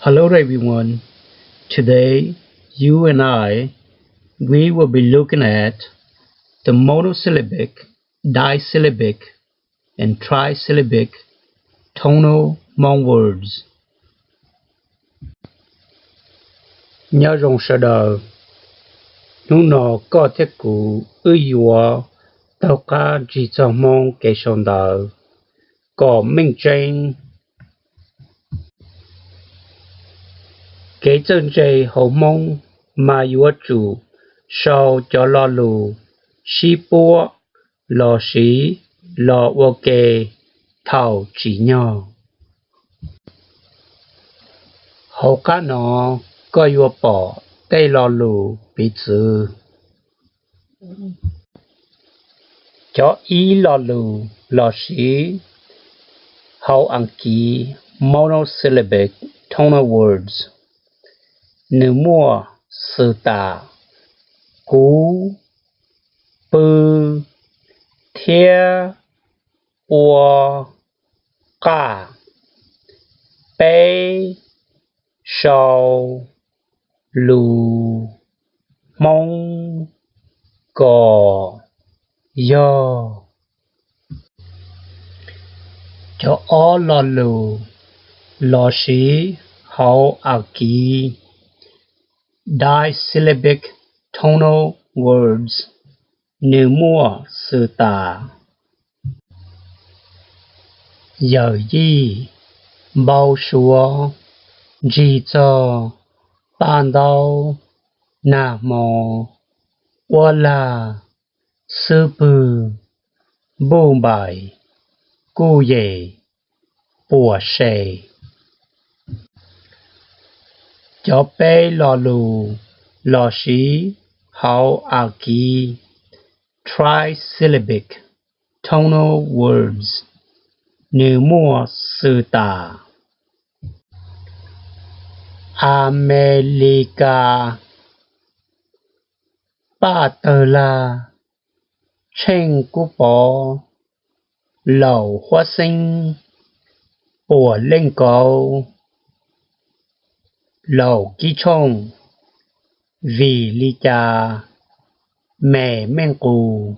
Hello everyone. Today, you and I, we will be looking at the monosyllabic, disyllabic, and trisyllabic tonal Hmong words. Nyob zoo sawv daws, hnub no koj thiab kuv wb yuav taug qab ntsig txog Hmoob kev sau ntawv kom meej tseeb. Kev txawj ntse hauv Hmoob mas yuav tsum sau cov lo lus sib puab los siv los ua ke thaum tsim nyog. Hauv qab no koj yuav pom tej lo lus piv txwv. Cov ib lo lus los siv hauv Askiv monosyllabic tonal words, nws muaj xwm tas kuv, pw, thiab, ua, qaj, peb, sau, lus, Hmoob, kom, yog. Cov ob lo lus los siv hauv Askiv disyllabic tonal words, nws muaj xwm tas yawm yij, npau suav, ntsig txog, paj ntaub, nag hmo, uab lag, xub pwg, npuj npaim, kuj yem, puas se. Cov peb lo lus los siv hauv Askiv trisyllabic tonal words, nws muaj xwm tas A me li kas, paj tawg lag, tsheej kub pov, laum huab xeeb, puas leej kauv, laum kib tshooj, vim li cas, me meej qus.